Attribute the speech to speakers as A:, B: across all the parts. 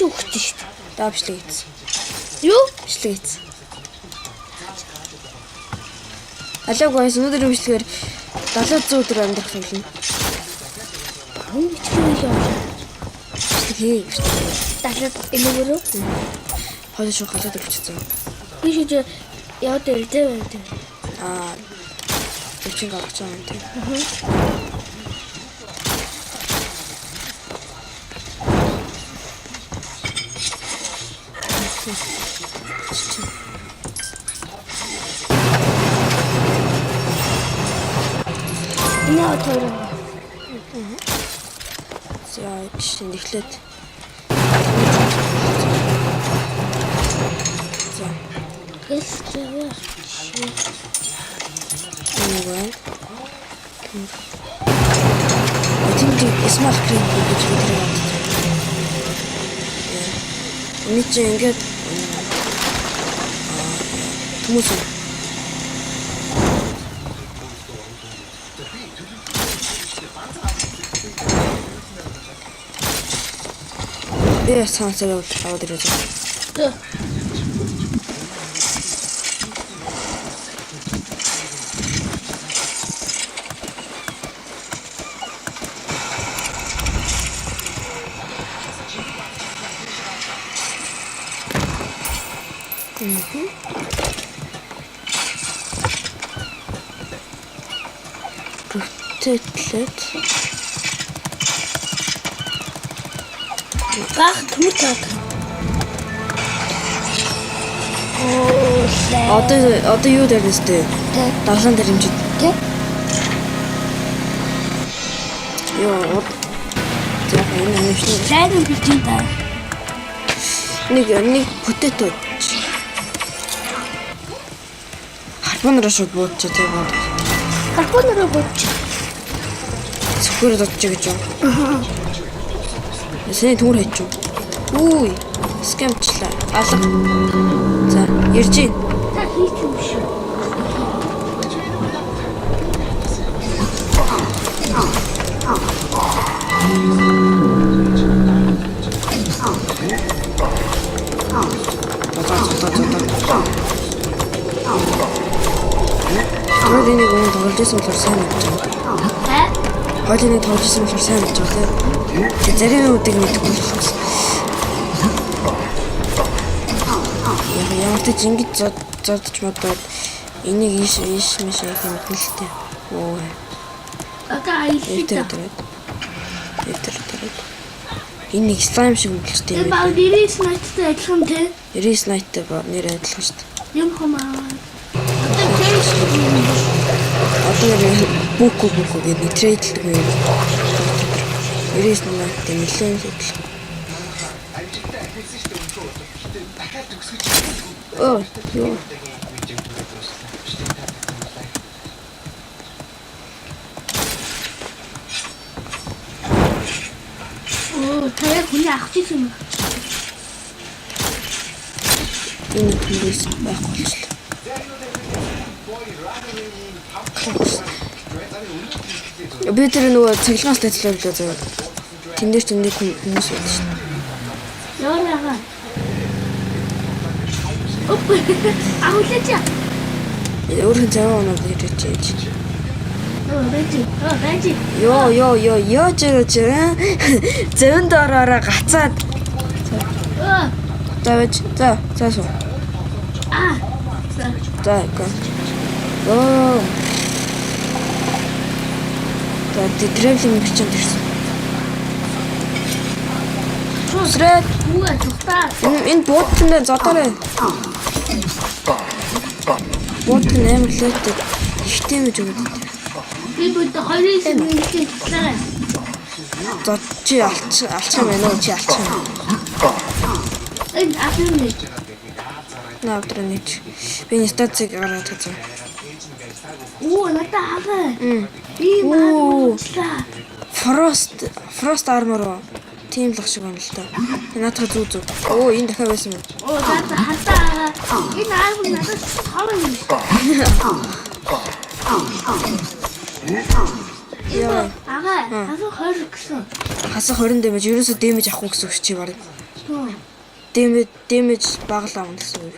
A: Чи өгсөн шүү дээ.
B: Даа бичлэг хийсэн.
A: Юу?
B: Бичлэг хийсэн. Алло guys, өнөөдрийн бичлэгээр 70 100 өдөр амьдрах болно.
A: Энэ бичлэг юу?
B: Бичлэг хий бичлэг.
A: Далаад энэгөрөө.
B: Хоолой шүү галаад өвчсөн.
A: Би шиж яваад ирдэ байд.
B: Аа. Өвчин гарч байгаа юм тийм.
A: Энэ отоор.
B: За жишээ нь эхлээд за
A: Гэс заяа.
B: энэ байна. Тийм тийм small cream гэж би тэрийг бодсон. Эний чинь ингээд хүмүүс би сансаа аваад ирээ.
A: Тэ.
B: Бүтээтлээд
A: Бах төмөр таг. Оо.
B: одоо юу дээр нэстэй?
A: Тэ.
B: Далайн дээр хэмжид.
A: Тэ.
B: Йоо. За энэ аимшиг.
A: Лайвен бижин та.
B: Нэг нэг potato. Харпунараа шууд буудчих тийм бод.
A: Харпунараа бууч.
B: Сүхээр дутчих гэж юу? Сэний төмөр хайчих. Үгүй. Скамчлаа. Алга. За, ирж гин.
A: Та хийч юм шүү.
B: За за за за. Хойл энийг өмнө тоглож исэн болохоор сайн мэдэж байгаа.
A: Тэ.
B: Хойл энийг тоглож исэн болохоор сайн мэдэж байгаа тийм. Тэгээ зарим юмнуудыг мэдэхгүй болсон. Яг ямар ч ингэж зодж модоод энийг ийш ийш мэш яах юм мэднэ л тээ. Оо.
A: Одоо аяллаа.
B: Эвтэр дөрөд. Эвтэр дөрөд. Энэ нэг слайм шиг өнгөлжтэй
A: Энэ
B: юм.
A: баг нэрээс найттай адилхан те.
B: Рис найттай ба нэр адилхан шүү дээ.
A: Юм хумаа. Одоо кейс юм.
B: Одоо нэр бүкү бүкү гэдэг нэг трейдлдэг юм. Рис найттай нэлээд адилхан. Оо, юу.
A: Оо, та яг хүний авах гэсэн юм.
B: Энэ хүмүүс байхгүй болчихлоо. Би тэр нөгөө цахилгаан станцлаа билээ заяа. Тэн дээр ч нэг хүмүүс байдаг шүү дээ.
A: Яваараа. Оп. Ахуулаач.
B: Өөрхөн заваа оноод ирэж яаж.
A: Оо, байж. Оо, байж.
B: Йоо ёо ёо ёо жирэ жирэ. Зэвэн дороороо гацаад.
A: Оо.
B: За байж. За за суу.
A: Аа. За.
B: За го. Оо. За traveling merchant ирсэн. Шүүсрээд
A: Хүүгээ тухтаа.
B: энэ буудлын дээр зодоорой. Буудлын амар лээтэй их дэмэж өгöd.
A: Би бүгд хоёрын сэмэлтийн туслаарай.
B: За чи алч алчих юм байна уу? Чи алчих юм.
A: Энэ африк нэг.
B: Наа өдрөө нэг. Би энэ стацийг гаргаад тавьсан.
A: Оо, надад хагаа. Би
B: Оо.
A: маачлаа.
B: Frost armor уу? Тийм л ах шиг байна л да. Наадах зүг зүг. Оо энэ дахиад байсан юм.
A: Оо, надад хатаа. Энэ армор надад тоо юм шүү.
B: Яа.
A: Ага, хасаа 20 гэсэн.
B: Хасах 20 дэмэж ерөөсөө дэмэж авахгүй гэсэн үг чи барыг. Damage баглаа юм гэсэн үг.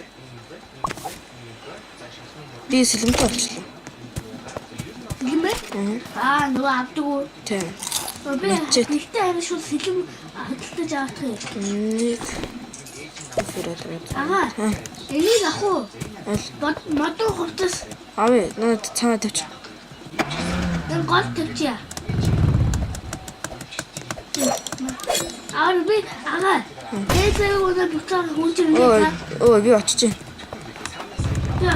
B: Би сэлэмтэй болчихлоо.
A: Тийм ээ? Аа, нөгөө авдаг уу?
B: Тийм.
A: Би
B: Мэдчихэд.
A: нэгтэй харин шууд сэлэм худалдаж авах юм.
B: Нэг фүрэл.
A: Ага. Энийг авах уу?
B: Аль
A: Модон хувцас
B: авъя. Наа цаана тавьчих.
A: энэ гол тавьчих. Аа би ага. Тэгээд өнөө буцаад хүнч
B: Өө
A: ирнэ.
B: өө би очиж байна.
A: Би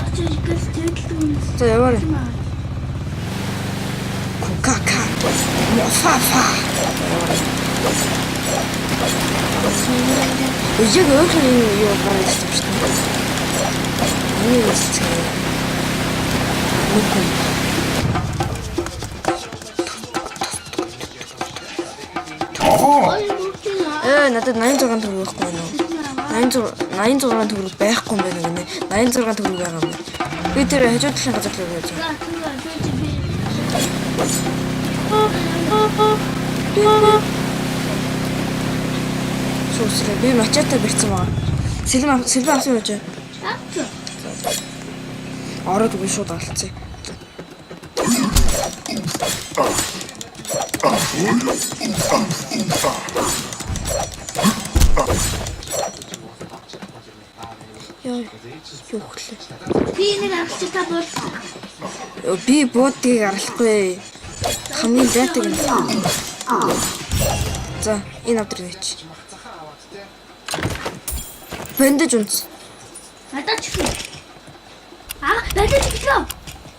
A: очиж гэл тэгэлдэг юм.
B: За яваарай. Кукака. Мофафа. Яг өөхний юу гараад ирсэн юм шүү дээ. Миний үсцгээ. Нүгэн.
A: Ой нүгэн.
B: Надад 86 төгрөг байхгүй юу? 86 86 төгрөг байхгүй юм байна гинэ. 86 төгрөг байгаа юм байна. Би тэр хажуу талын газар руу явж
A: За түр би
B: байгаа. Шүүсрээ. Би мачата барьсан байгаа. Сэлэм сэлбэ авсан юм уу?
A: авч.
B: Ороод үгүй шууд алдсан. Яа, юу хөлөө?
A: Би нэг авчтаа бол
B: Би буудгийг арлахгүй. Хамгийн зайтай юм. За, энэ авдар нэч. Бэндэж унц.
A: надад ч юм. Аа надад ч гэлээ.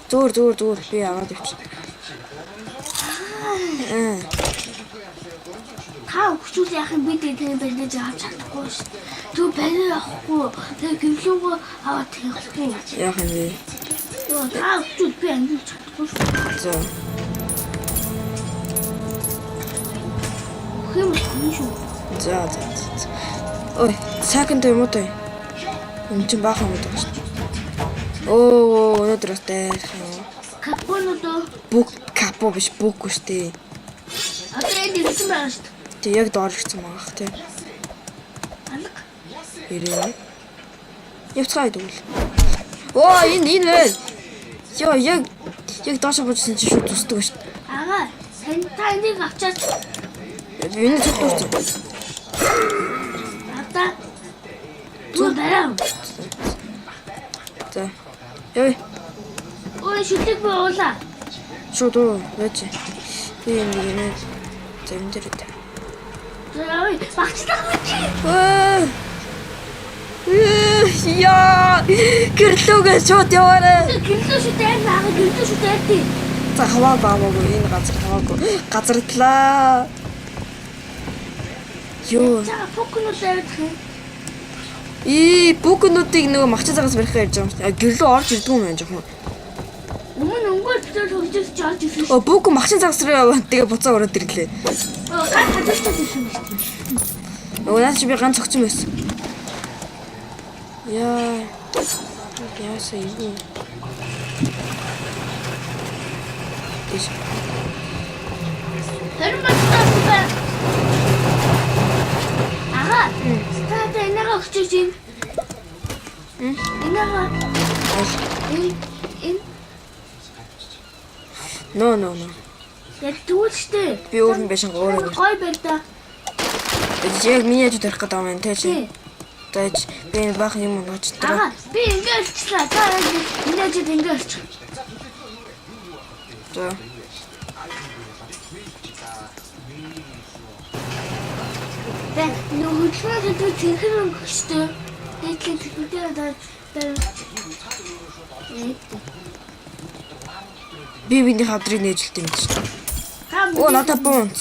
B: Зөөр зөөр зөөр би аваад явчих. Аа,
A: Та өгчүүл яах юм би тэгээ бэлдэж авч чадахгүй ш. Түр барай авахгүй. Тэгээ гэвлүүгөө аваад тавихгүй.
B: яах юм бэ?
A: Йоо та өгчүүл би амжиж чадахгүй ш.
B: За.
A: Өгөх юм юм шүү.
B: За за за. Ой, сайхан юм уу той? Энд чинь баахан юм байгаа шүү. Оо, өнөөдөр бас дайрах юм.
A: Капонод
B: Бүк капо биш, бүк шүү дээ.
A: одоо энд ирсэн байгаа шүү.
B: Тэг яг доор ирсэн байгаа х тий.
A: Алга.
B: Ирээ. Явцгаа тэгвэл. Оо, энэ энэ вэ? Йоо, яг яг доош буужсэн чинь шууд зүсдэг шүү дээ.
A: Ага. Сан та энийг авчаач.
B: Энэ зүг дурсан.
A: Авда. Түр барай.
B: За. Явъя.
A: Ой шүлэг би уулаа.
B: Шууд уу, байж. Би энэ нэг юм. За энэ дээр үү.
A: За явъя. Багчлах чи.
B: Өө. Яа, гэрлүүгээ шууд яваарай.
A: Гэрлөө шүү дээ. Ага гэрлөө шүү дээ.
B: За хаваагүй хамаагүй энэ газар хамаагүй. Газардлаа. Йоо.
A: За фокнууд авах юм.
B: Ий, бүкнүүдийг нөгөө магчаа загас барих гэж явж байгаа юм шүү дээ. Гэрлүү орж ирдгүй юм байна жоохон.
A: Өмнө өнгөөр бид хөгжиж орж ирсэн шүү.
B: Оо, бүк магчин загас руу яваад тэгээ буцаа ороод ирлээ.
A: Оо гар хажуучаад ирсэн шүү дээ.
B: Нөгөө наад чи би ганц огцсон байсан. Яа. Яасаа юу. Тийш.
A: Харин баттай байна. Ага. Та та энэгээ өгчөөж юм. Энэгээ
B: Аль.
A: энэ энэ
B: Но но но.
A: яг тэгвэл штэ.
B: Би өөр нь байшин өөр нь.
A: Гой байл да.
B: Яг миний хажууд барих гэдэг юм байна те чи.
A: Тий.
B: За би энэ баахан юм унаач дараа.
A: Ага би ингэ олчлаа. Та энэ хажууд ингэ олчих.
B: За.
A: Тэ нөх хөдөлгөөн гэдэг цэнхэр өнгө штэ. Дээдлийн цэнхэр дээр дараа.
B: Би биний хадрыг нээжилт юм чи.
A: Та
B: Оо надад бүүнц.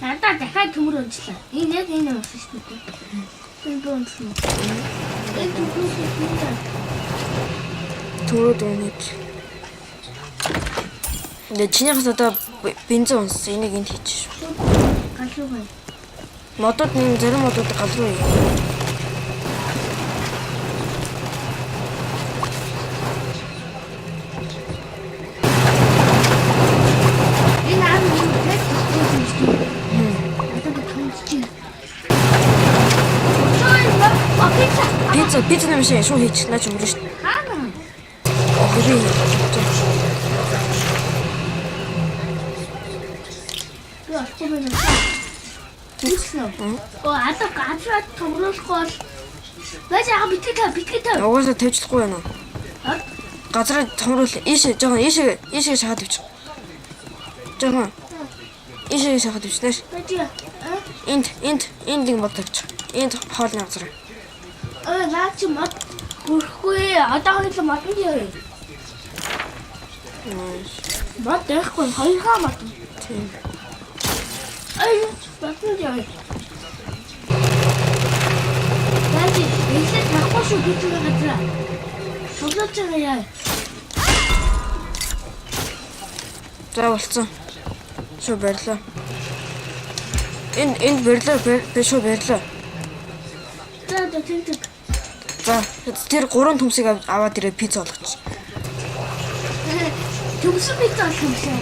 A: Надад дахиад төмөр унжлаа. Энэ яг энэ унсан шүү дээ. Энэ бүү унсан. Энэ төмөр унсан.
B: Төмөрөд үнэж. Тэгээ чинийхээс одоо бензин унсан. Энийг энд хийчих шүү.
A: Галуу бай.
B: Модууд нэг зарим модууд гал руу юм.
A: Энэ аав юм тест өгсөн юм шүү дээ. Надад би томч.
B: Пицца, пицца нэмш шууд хийчих. Наа чи өрнө шүү.
A: Хаана?
B: Би
A: Би олохгүй байна. Тийсэн үү? Оо алга газраа томруулахгүй бол байж байгаа битгий та битгий та.
B: угаасаа тавьчихгүй байна уу? Газраа томруул ийшээ жоохон ийшээ ийшээ шахаад тавьчих. Жоохон ийшээ шахаад тавьчих нааш.
A: Байж.
B: Энд энд энд нэг мод тавьчих. Энд хоолны газар.
A: Ой наа чи мод хүрхгүй. Одоо хоёул модонд явъя. Мод байхгүй хоёрхан мод.
B: Тийм.
A: Ой модонд явъя. Байж эхлээд тавихгүй шүү би зүгээр газраа. Шулууж байгаа яа.
B: За болцсон. Шуу барьлаа. Энд энд барьлаа би шуу барьлаа.
A: За за тэг тэг.
B: За тэр гурван төмсийг аваад ирээ пицца болгоч.
A: Төмсөн пицца болох юм шиг.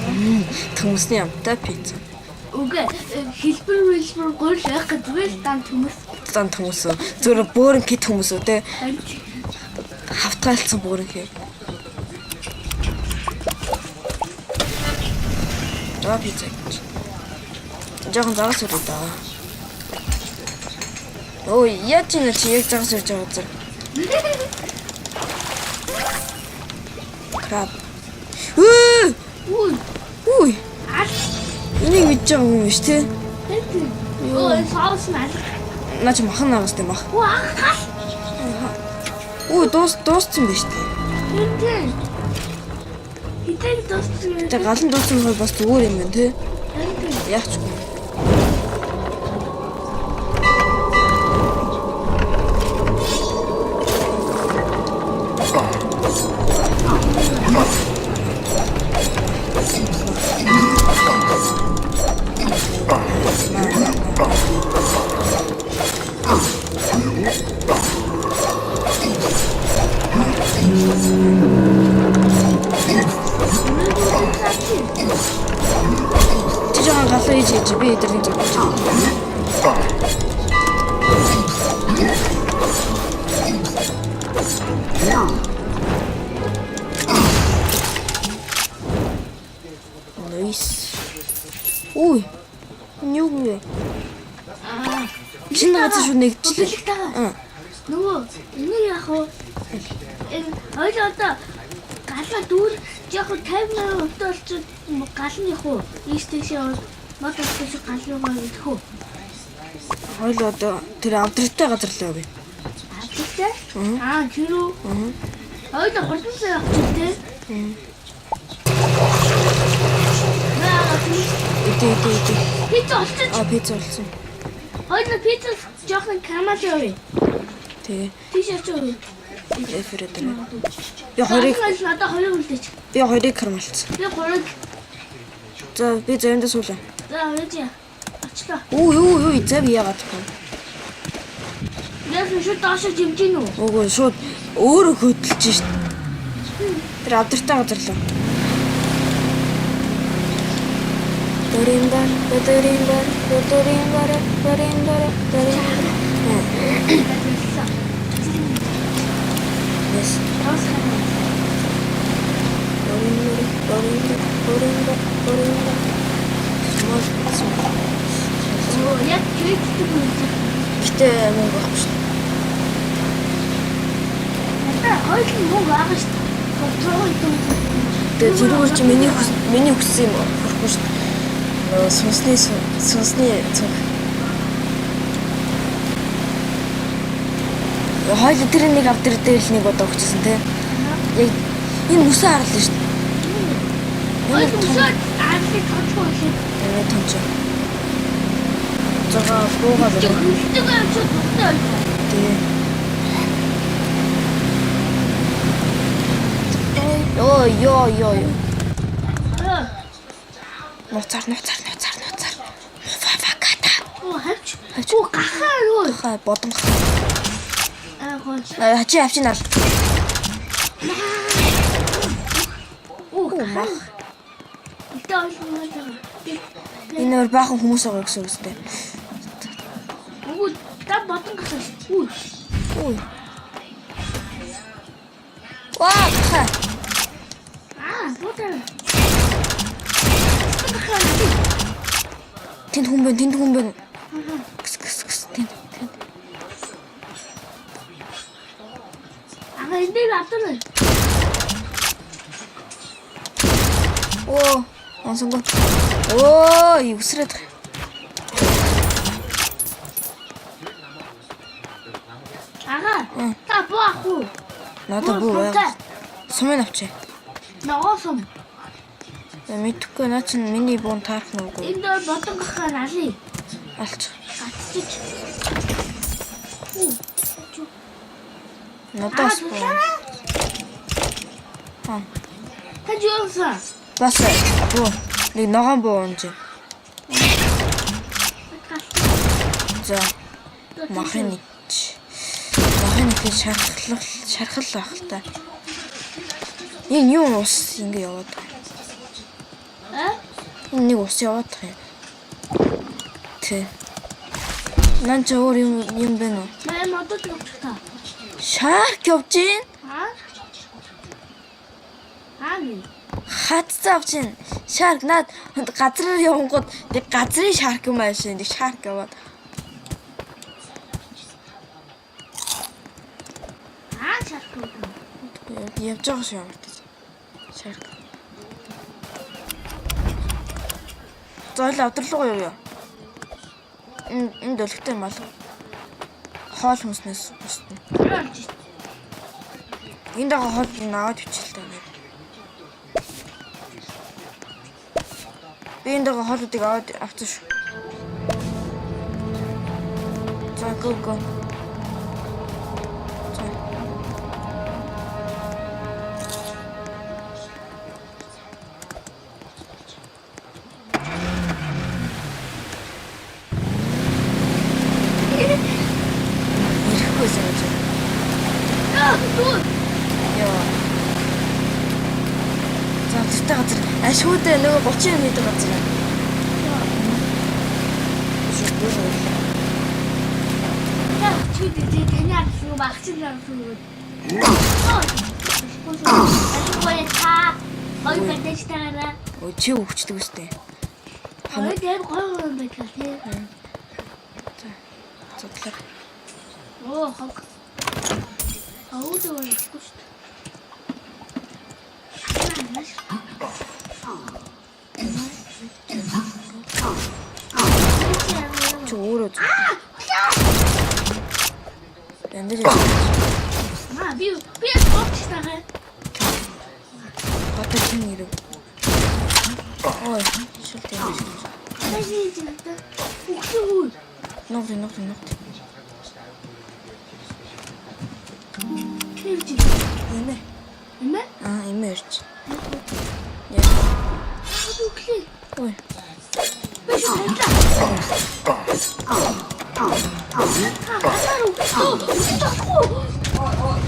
B: Төмсний амтай пицца.
A: Үгүй хэлбэр хэлбэр гурил байх гэж зүгээр л дан төмөс.
B: Зан төмөс. Зүгээр бөөрөнхий төмөс үү те. Хавтгайлцсан бөөрөнхий. За пицца гэж. Жохон загас өрөө даа. Ой, яаж юм чи яг загас өрж байгаа зэрэг. Краб. Үу!
A: Үу.
B: Үу.
A: Ал.
B: Энийг мэдж байгаа юм биш те?
A: Өө, соус мал.
B: Наа чи махан наагас те мах.
A: Үу, гал.
B: Үу, дууссан биш те.
A: Тийм. Хитэн дууссан.
B: Тэ галан дууссан болохоор бас зүгээр юм байна те. Яг ч үгүй. Чи жоохон галуу хийж хийж би эдэрний зогсож байна. Nice. Үй. Энэ юу юм бэ? Шинэ газар шүү нэгтлээ.
A: Бэлэг. Нөгөө энэ яах вэ? Энэ хоёул одоо галаа дүүр яг 50% өвдөө болчиход гал нь явах уу? Ийш тийш явал мод олчих шиг гал руугаа идэх үү?
B: Хоёул одоо тэр авдралтай газар л явъя.
A: Авдралтай? Аа тэр үү? Хоёул хурдан сая явчих тий.
B: Идэ идэ идэ.
A: Пицца олчих.
B: Аа пицца олсон.
A: Хоёул пицца жоохон кармал явъя.
B: Тэгээ.
A: Тийш очив.
B: Эфир дээр. Би хоёрыг
A: надад хоёрыг үлдээч.
B: Би хоёрыг кармалцсан.
A: Би гурыг.
B: За би завиндаа суулаа.
A: За хоёрыг очлоо.
B: Үу юу юу зав яагаад вэ?
A: Яг шууд доошо жимж гин үү?
B: Үгүй шууд өөрөө хөдөлж шít. Тэр авдартай газар лөө. Дөриндар, дөриндар, дөриндар, дөриндар, дөриндар. Yes. Дөриндар, дөриндар, дөриндар, дөриндар. Смол.
A: Оо, яг кредит юм.
B: Гэтэ мөнгө байхгүй шүү.
A: Надаа хоёул нь мөнгө байгаа шүү.
B: Тэгээ тэрүүгээр чи миний хүссэн юм хүрэхгүй шүү. Нөгөө сүнсний цүнх. Хоёул тэр нэг авдар дээр л нэг удаа өгчсэн тий. Яг энэ мөсөн харлаа шүү.
A: Хоёул мөсөө арлыг тооцгүй байлээ.
B: Энэ томч. Зага бууга
A: Чи хөлтөг юм чи дуртай.
B: Тэгээ. Йоо ёо ёо ёо. Нуцаар нуцаар нуцаар нуцаар. Муфафаката.
A: Оо хавч. Оо гахаа юу?
B: Гахаа бодон.
A: Аа гоо.
B: Хачи хавчи нар.
A: Оо мах. Гэтэ ойлгомжтой байгаа.
B: Энэ өөр баахан хүмүүс байгаа гэсэн үг үстэй.
A: Үгүй та бодон гахаа. Үгүй.
B: Үгүй. Ваа, ха.
A: Аа, буудаа.
B: Тэнд хүн байна, тэнд хүн байна. Гс гс гс тэнд тэнд.
A: Ага, энэ дээр авдаг.
B: Оо, онсонго. Оо, үсрээд.
A: Ага. Та буу ах уу?
B: Надад бүү байг. Сумын авчи.
A: Ногоо сум.
B: Мэдхгүй наа чин миний буун таарах нь үгүй.
A: Энэ дээр бодон гахаар алий.
B: Алч.
A: Гацчих. Уу.
B: Надаас буу. Аа.
A: Та юусан?
B: Бас буу. Нэг ногоон буу унж. За. Махын нэг. Махын нэг шархлал шархал байх л та. Энэ юу ус ингэ яваад байгаа.
A: Аа?
B: Энэ нэг ус яваад байгаа юм. Тэ. Нан ч өөр юм юм байна уу?
A: Маа модод явчих та.
B: Shark явж гин.
A: Аа? Аа ми.
B: Хатцаа авч гин. Shark наад газраар явангууд нэг газрын shark юм аашаа нэг shark яваад.
A: Аа shark.
B: Явж байгаа шүү ямар ч. Shark. Зойл авдралгаа явъя. Энэ энэ дөлгтэй юм бол хоол хүнснээс устна. Энд байгаа хоол нь аваад өвчл та ингээд. Би энд байгаа хоолуудыг аваад авсан шүү. За go go. За. Ирэхгүйсэн гэж.
A: Аа, дүү.
B: Яа. За тэртэй газар ашгүйдээ нөгөө 30 юм хийдэг газар. Шүү.
A: Та чи дэ таны арсан уу багч нар арсан уу? Ашгүй та хоёр бандаж таараа.
B: Өө чи өвчдөг үстэй.
A: Хоёр дээр гоё юм байна тий.
B: Зудлаа.
A: Оо хог. Аудио болохгүй шүү дээ.
B: Чи өөрөө зүг. Энд дээр
A: Маа би би богч тагаа.
B: одоо чин ирэв. Ой, шилт юм шиг.
A: Таши жинтэй. Үхсэн.
B: Ногд ногд ногд.
A: Тэр жин.
B: Эмээ.
A: Эмээ?
B: Аа, эмээ ирж. Яа.
A: Үхлээ.
B: Ой.
A: Би шүтлээ. Аа, хасаар үхсэн. Үхсэн болохгүй.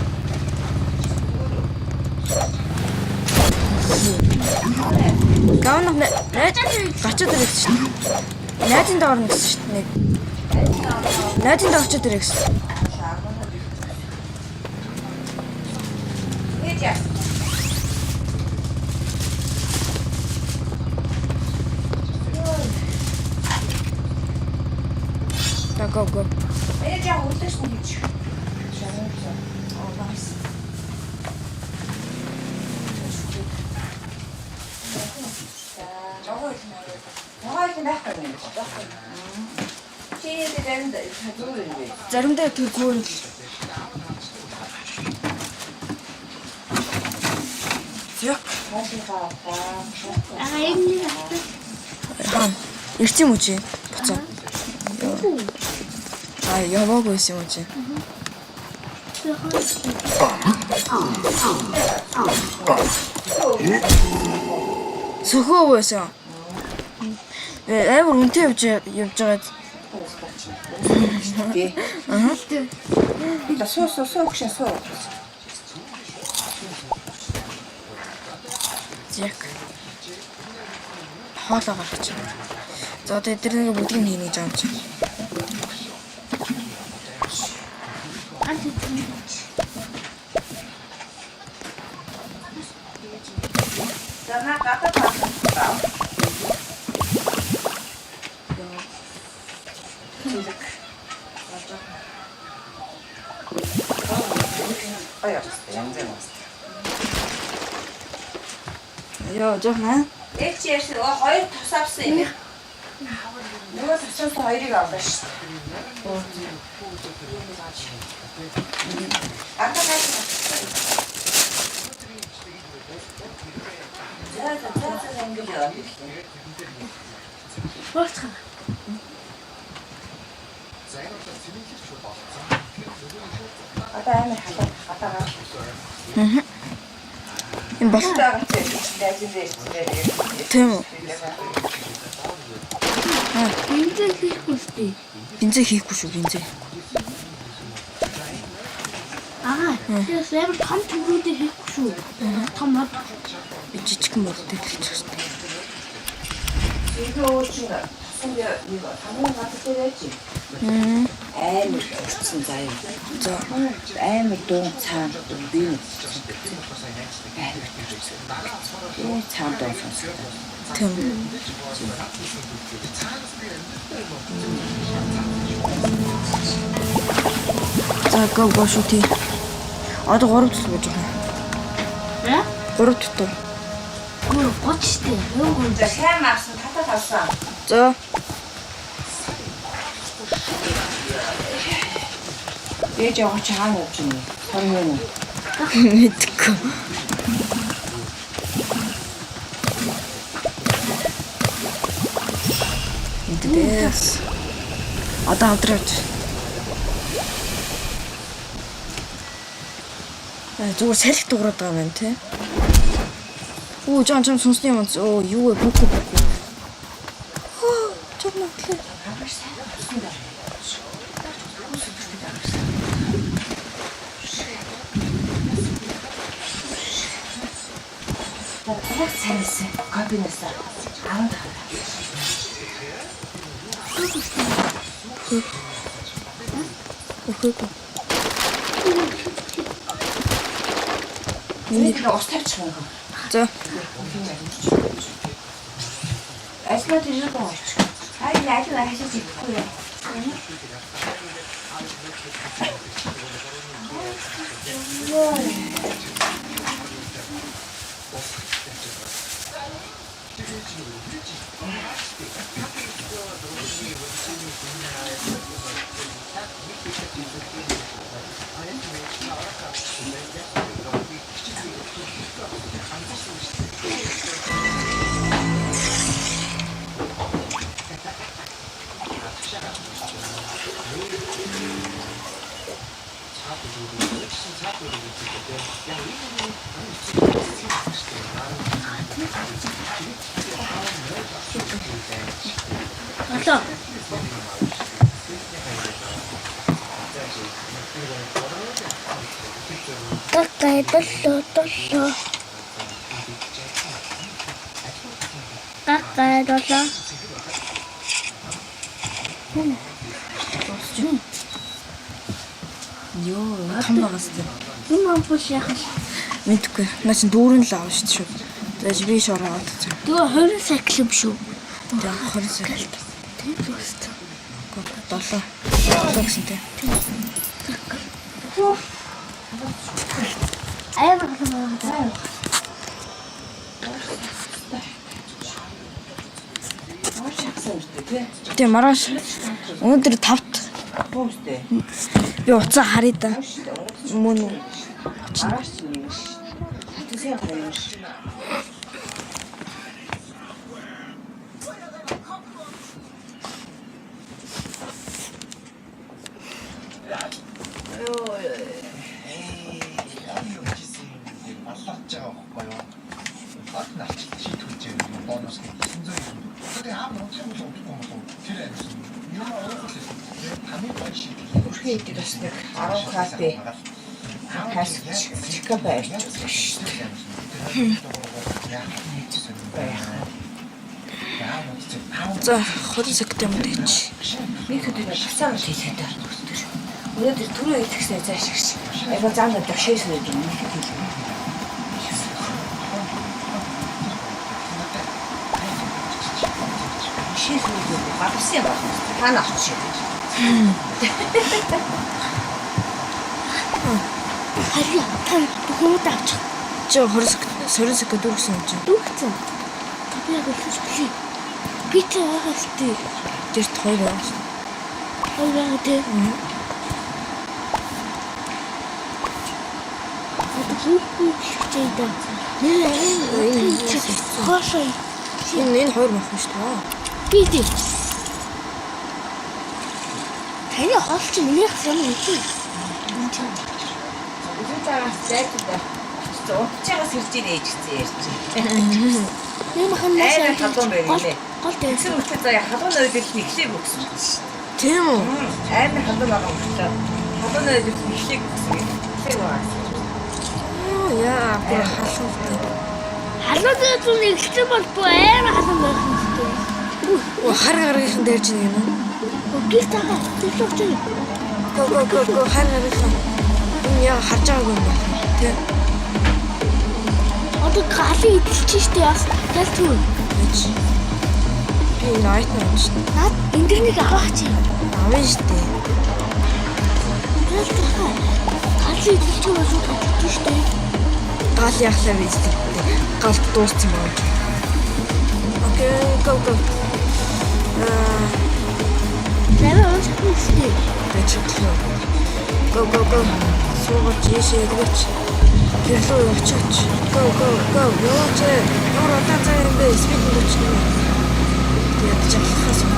B: Гавнах найз гачаад ирэх гэсэн шүү дээ. Найзын доор нь гэсэн шүү дээ нэг. Найзын доор очиод ирэх гэсэн. За go go.
C: Ээж яа үлдээсэн гэж.
B: Oh nice.
C: Ногоо их байхгүй юм байна. Чи заримдаа зүгээр юм бэ?
B: Заримдаа тэр зүгээр л Зяк.
C: Хоолойгоо аваа.
A: Аа, энэ нэг авсан.
B: Хаа. Ирсэн юм уу чи? Буцаа. А яваагүй байсан юм уу чи?
A: Би хоёр.
B: Сөхөө байсан. Амар үнэтэй явж явж байгаа.
C: Би. Аа. Суу суу суу гшин суу.
B: Зяк. Хоолоо гаргач. За одоо эдгээр нэг бүгдийг нь хийнэ гэж байгаа юм чи.
A: Ганц хэдэн.
C: За на гадаа таасан. Гоё явчихсан.
D: Янз янз.
B: Йоо, жоохон аа.
C: Нэг чи ярьсан нөгөө хоёр тус авсан юм. Нөгөө тусаас хоёрыг авлаа шүү дээ. Гадаа гайсан. За за за за ингэж яваад ирлээ.
A: Бууцгаа.
C: Одоо амар халуун гадаа гар.
B: Энэ бол
C: Одоо гарч ирсэн. Дайжин дээр ирсэн дээр.
B: тийм үү?
A: Бензин хийхгүй шүү дээ.
B: Бензин хийхгүй шүү, бензин.
A: Аа, тэгээс амар том төмрүүдийг хийхгүй шүү. Том мод.
B: Би жижигхэн модтой хэлчих шүү дээ.
C: Ингээ өөр чинь тусан би нэг хамгийн гадаа дээр байж. Амар өрцөн заяа.
B: За,
C: Амар дуун цаан би нэг. Амар цаан дуун сонсогдсон.
B: тийм үү? За, го го шүү тий. Одоо 3 дутуу байж байгаа.
A: Яа?
B: 3 дутуу.
A: Гүр 30 шүү дээ. Юу гүр.
C: За сайн авсан, татаад авсан.
B: За,
C: Ээж яваа чи хаана явж байна вэ? Сорн юм уу?
B: мэдгүй. Мэдээс. Одоо хамтраач. Зүгээр салхи дуурайд байгаа юм байна те. Оо, жон жон сүнсний юм. Оо, юу вэ? Бүкү бүкү. Хөө, чам наглаа.
C: Баг цанаас кабинаас 15.
B: Өхөөгүй.
C: Миний тэр ус тавьчих юм.
B: За,
C: Альмаа тэр рүү очих. Хай аль нь хашиж идэхгүй юм.
A: Одоо. Гагай долоо долоо. Гагай долоо.
B: ёо, том байгаас тэ.
A: Энэ ампул яах вэ?
B: Мэдгүй. Наа чин дүүрэн л аав шүү дээ. За би шороо аваад цаа.
A: Тэгээ 20 цикл юм шүү.
B: Тэгээ 20 секунд.
A: Тийм л үст.
B: 7. 7 гэсэн тэ.
A: Амар халуун байгаа.
C: Маш хагсан юм шүү дээ, тий?
B: Тийм маргааш өнөөдөр 5-т
C: Бүүмстэй.
B: би уцаа харъя да. Мөн үү?
C: Маргааш ч юм шиг. Татсан гоё юм шиг.
D: Маллаж байгаа байхгүй юу? Бат нарч чи түлжээ бонус гэх 900 юм. Тэгээ хаам унтах юм бол унтахгүй юм болов тэр амьсан. Юм уухал байсан. Таны гой шийдэл.
C: Өрхөн идэд бас нэг 10 капи хасч чикапа ярьчихлаа шүү дээ. Байх.
B: За 20 секунд юм дэж.
C: Нэг өдөр тусаа хийлээ дээ. Өнөөдөр түрүү идэхсээ заашигч. Айгуу зам өдөр шээс өгдөг юм их хэлээ. Чи сүүлд баларсан юм байна. Та нар очив.
A: Харин та хүмүүс авчих.
B: Чи 20 секунд 20 секунд дүүрсэн юм чи.
A: Дүүгцэн. Би яг үлдэж билээ. Би ч байгаа шүү.
B: Гэрт хоёр байгаа шүү.
A: Хоёр байгаа тий. Одоо бүх хичээ даа. Нэр энэ хоошоо
B: Энэ хоёр мах юм шүү дээ.
A: би тий. Таны хоол чи минийх юм уу? Энэ чи
C: Өдөр цагаас зайчдаа очсон. Унтчихаас ирж ийн ээж гэсэн ярьж.
A: нэг махан маш
C: Амар халуун байна нэ.
A: Гол дээр.
C: Тэгсэн мөртлөө заяа халуун ойлол нь эхлэегүй гэсэн юм шүү.
B: Тийм үү?
C: Амар халуун байгаа мөртлөө халуун ойлол нь эхлэегүй гэсэн юм. Эхлэегүй байгаа гэсэн.
B: Оо яа, бүр халуунтай.
A: Халуун зүйл нь эхэлсэн бол бүр амар халуун байх юм шүү дээ.
B: Оо хар гаргийнхан дээр чинь юм уу?
A: Гэр тагаа төлөв чи.
B: Го го го го хар гаргийнхан. Энэ яа харж байгаагүй юм байна. Тэ.
A: Одоо галын идэлч штэ бас тал түр.
B: Эч. Би энэ айтан юм шүү.
A: Наад энэ дэр нэг авах чи.
B: Авна шүү дээ.
A: Тал тагаа. Галын идэлч бол шууд идэлч штэ.
B: Гал яхлаа би зү. Гал дууссан байна. Окей, го го. Аа,
A: Заваа унших юм штэ.
B: гэжлээ. Го го го. Суугач ийшээ эргэж. Гэрлөө явчихч. Го го го. Яваач. Ямар удаан цай юм бэ? Спид өгч нэ. Тэгээд жалхаас юм.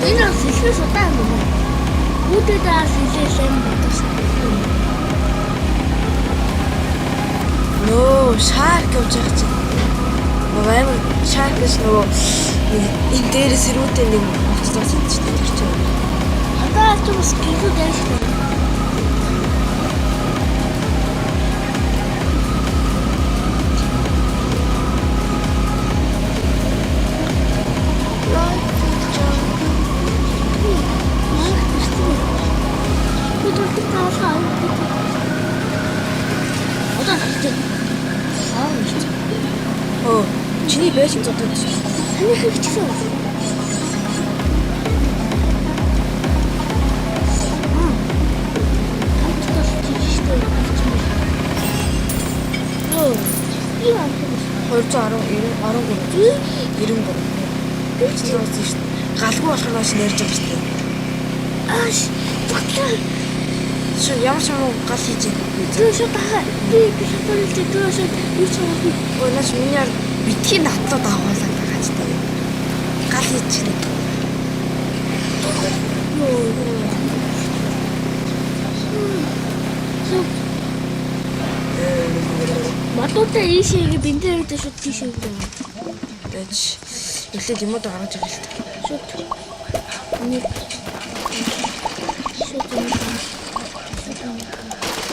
A: Энэ бас хэлхээс удаан юм байна. Үүдээ даа хэлээ юм бодож штэ.
B: Нөө, шарк явж байгаа чинь. Нөгөө амар шарк гэж нөгөө нэг энэ дээрээс сэрүүтэй нэг хоцлоо сэтчихтэй тэр чинь.
A: Одоо ч бас гэлүү дайш штэ. Би төлөв таалгаа. Одоо хэлдэг. Аа шүү.
B: Өө, чиний байшин зодод шүү.
A: Таны хэгчсэн. Оо. Юу юм бэ?
B: 210 90 13 93. Тэр чинь дууссан шүү. Галгүй болохоор нааш нэрж байгаа шүү дээ.
A: Ааш. Багтлаа.
B: Шүү ямар ч юм гал хийж байгаа.
A: Түр шууд ахаа. Би шууд түр шууд юу ч юм.
B: Өө нааш миний ар битгий натлууд агуулаад байгаа ч тийм. Гал хийж байна.
A: Модуудаа ийшээ бинтэрүүдээ шууд тийшээ өгдөг.
B: Тэгэж эхлээд юмуд гаргаж ирэх л та.
A: Шууд. Нэг. Шууд.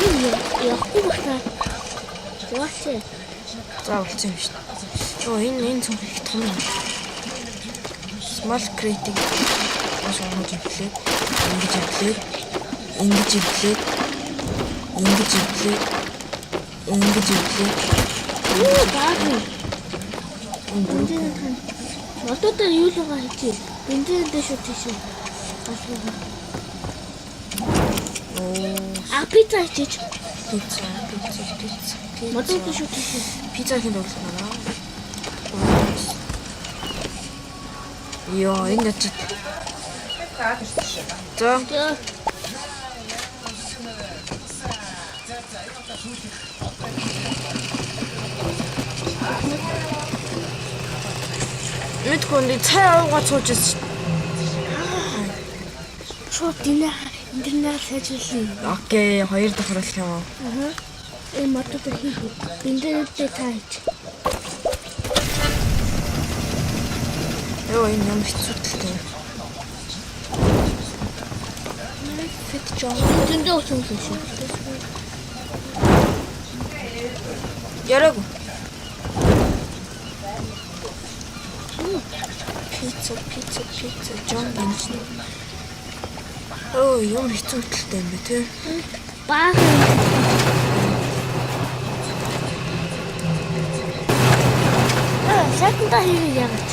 A: Энэ явахгүй байна. Заач.
B: За болцсон юм шүү дээ. Йоо энэ цонх их том юм. Small crate-ийг маш онгож ивлээ. Ингэж ивлээ. Ингэж ивлээ. Ингэж ивлээ. Ингэж ивлээ.
A: Юу баа. Модуудаа юу л байгаа хийчих. Бинтэрүүдээ шууд тийшээ. Галгүй.
B: Оо,
A: А пицца хийчих.
B: пицца, пицца, пицца.
A: Модуудаа шууд тийшээ.
B: Пицца хийн дурлах байна. Йоо, энэ ч
C: Цаад ирсэн шүү.
B: за
A: За.
B: мэдгүй нэг цай уугаад сууж байсан шүү.
A: Шууд энэ интернет сайжруулна.
B: Окей, хоёр давхар болох юм уу?
A: Аа. Энэ модуудаа хийх. Бинтэрүүдээ та хийчих.
B: Йоо, энэ ямар хэцүү талтай юм.
A: Фит жоо. Зөндөө өсөн шүү.
B: Яриаг. Пицца, пицца, пицца, жон гэж. Оо, ямар хэцүү талтай юм бэ те?
A: Баахан. Сатанда хийгээ яагаад?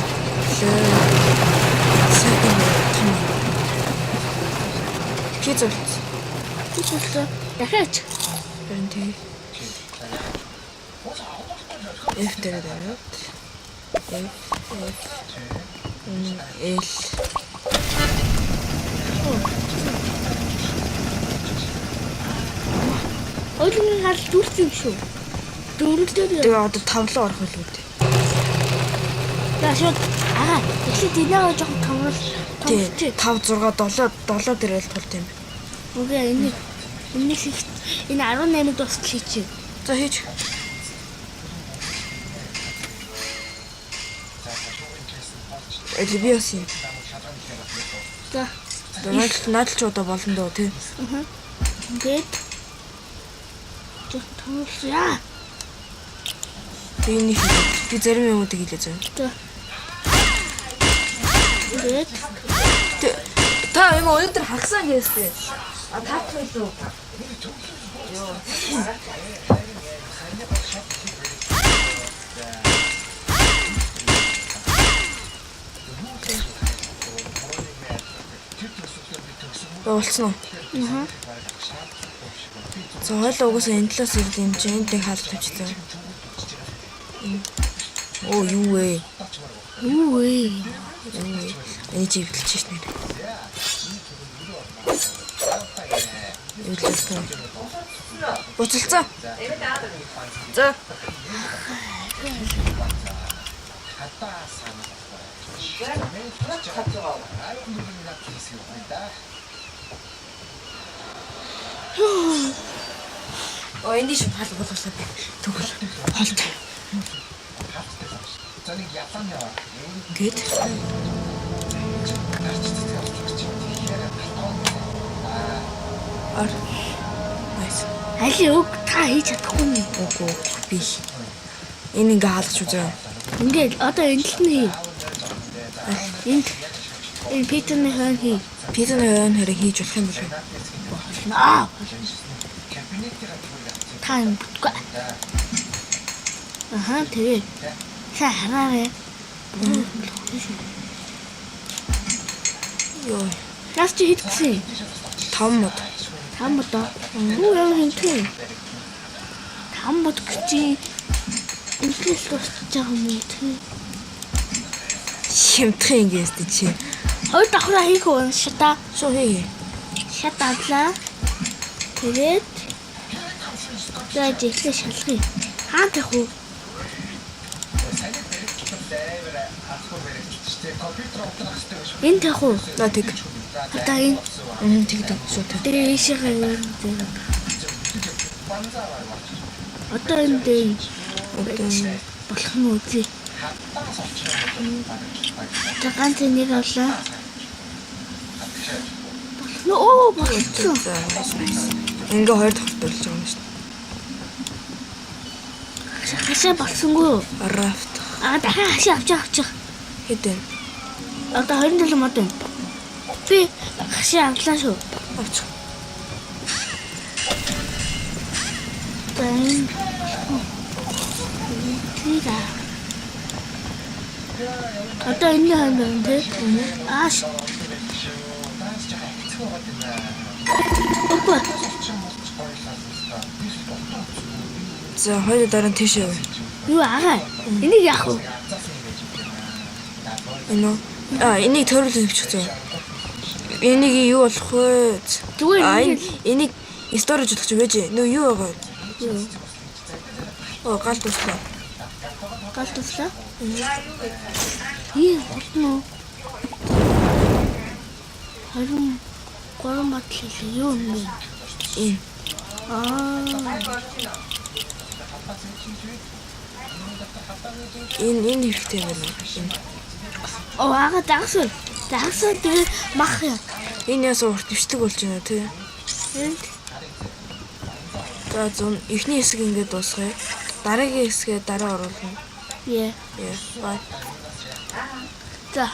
B: Сайхан том. Пицца болсон.
A: Пицца. Дахиад.
B: Харин тий. F дээр дараад F F L.
A: Ойлонгийн гал дүүрсэн юм шүү. Дөрөвдөр.
B: Тэгээ одоо 5 руу орох байлгүй дээ.
A: За шууд аа эхлээд энэгээ жоохон томрол
B: Тий.
A: томрч.
B: 5 6 7 7 дээр л тулд юм.
A: Үгүй энийг энийг хийх энэ 18-д дуустал хийчих.
B: За хийж. Эли би бас юм.
A: За
B: Наадл ч одоо болно доо тий.
A: ингээд жоохон томруулъя.
B: Би энийг хийлээ. Би зарим юмудыг хийлээ зөө.
A: За. Ингээд
B: Та юм өнөөдөр хагсан гэсэн. А таах байлуу. Болцсон уу?
A: Аа.
B: За хойлоо угаасаа энэ талаас ирэл юм чи энд нэг хаалт тавьчихсан. Оо юу вэ?
A: Юу вэ?
B: Эний чи эвдэлж шин нэр. Эвдэлсэн. Буцалцаа. За. Оо энд шиг хаалт болгосон би. Тэгвэл холт. Ингээд ар. Nice.
A: Али өг та хийж чадахгүй юм.
B: Үгүй би. Энэ ингээ хаалгач үзээ.
A: Ингээд одоо энэ л нь хий. Энд энэ питерний хойно хий.
B: Пиццаны ойн хориг хийж болох юм болов уу?
A: Аа. Та юм бүтгүй. Аха тэгээ. Сайн хараарай.
B: Йоо,
A: Наас чи хэд гэсэн?
B: 5 мод.
A: 5 мод. Юу ямар юм бэ? 5 мод гэж ингээл дуусчих байгаа юм уу те?
B: Хямдхан ингээс чи.
A: Хоёр давхраа хийх үү шата.
B: Шуу хий.
A: Шат авлаа. Тэгээд за жиглээ шалгая. Хаан тавих уу? Энэ тавих уу?
B: За тэг.
A: Одоо энэ
B: Мм тэг тэг. Шуу тэг.
A: дээр ийшээгээ юу юм. Одоо энэ дээр
B: Одоо
A: болох нь үзье. За ганц энийг авлаа. Болох нь оо болчихсон.
B: за nice nice. Ингээ хоёр давхар болж байгаа юм шүү
A: Хашаа болсонгүй.
B: дээ. Рафт.
A: Аа дахиад хашаа авчих авчих.
B: Хэд вэ?
A: Одоо 27 мод байна. Би хашаа авлаа шүү.
B: Авчих.
A: За энэ тэр Одоо энэ хань байна тий. Ааш. Үгүй.
B: За хоёр дараа нь тийшээ.
A: Юу агаа? Энийг яах вэ?
B: Энэ үү? Аа энийг тойруулан хөвчих зөө. Энийг юу болох вэ?
A: Зүгээр
B: Аа
A: энийг
B: энийг storage болох чи байж. Нөө юу байгаа? Оо гал дуслаа.
A: гал туслаа. Ийм хурдан уу? 23 мод хийлээ. Юу юм бэ?
B: Энэ.
A: Аа.
B: Энэ хэрэгтэй юм байна. Энэ.
A: Оо ага дагсаа. Дагсаа тэгээ мах юм.
B: Энэ яасан урт өвчлөг болж байна тий.
A: Энд
B: За зүүн эхний хэсэг ингээд дуусгая. Дараагийн хэсгээ дараа оруулна.
A: яа.
B: Яа. Bye.
A: За.